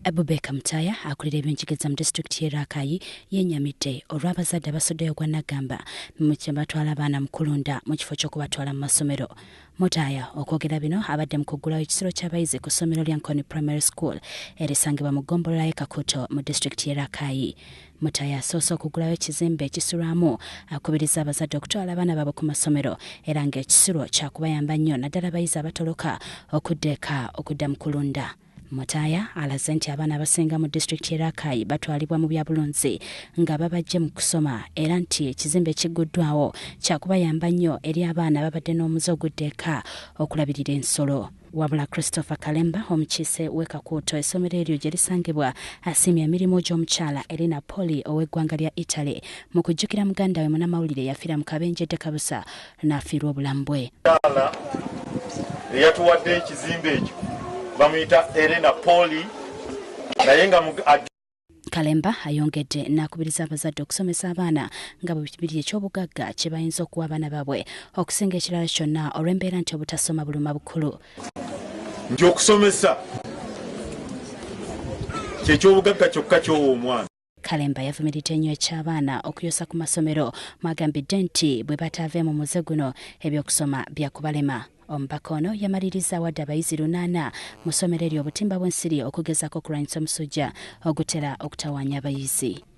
Abubeka Mutaya akulira ebyenjigiriza mu disitulikiti y'e Rakai yennyamidde olw'abazadde abasuddeyo gwa Nagamba mu kye batwala abaana mu kulunda mu kifo ky'okubatwala mu masomero. Mutaya okwogera bino abadde mu kuggulawo ekisulo ky'abayizi ku ssomero lya Nkoni Primary School erisangibwa mu ggombolola y'e Kakuto mu disitulikiti y'e Rakai. Mutaya asoose okuggulawo ekizimbe ekisulwamu akubiriza abazadde okutwala abaana baabwe ku masomero era ng'ekisulo kyakubayamba nnyo naddala abayizi abatoloka okudda eka okudda mu kulunda. Mutaya alaze nti abaana abasinga mu disitulikiti y'e Rakai batwalibwa mu byabulunzi nga babajje mu kusoma era nti ekizimbe ekigguddwawo kyakubayamba nnyo eri abaana ababadde n'omuze ogudda eka okulabirira ensolo. Wabula Christopher Kalemba omukiise w'e Kakuuto essomero eryo gye lisangibwa asiimye emirimu gy'omukyala Elena Poli ow'eggwanga lya Italy mu kujjukira muganda we munnamawulire yafiira mu kabenje Kabusa n'afiirwa obulamu bwe. Eyatuwadde ekizimbe ekyo bamuyita Elena Poli naye nga Kalemba ayongedde n'akubiriza abazadde okusomesa abaana nga bwe biri eky'obugagga kye bayinza okuwa abaana baabwe okusinga ekirala kyonna olw'embeera nti obutasoma buluma bukulu. Nti okusomesa kyeky'obugagga kyokka ky'owa omwana. Kalemba yavumiridde nnyo eky'abaana okuyosa ku masomero mwagambidde nti bwe bataave mu muze guno ebyokusoma byakubalema. Omubaka ono yamaliriza awadde abayizi 8 mu ssomero eryo obutimba bw'ensiri okugezaako okulwanyisa omusujja ogutera okutawaanya abayizi.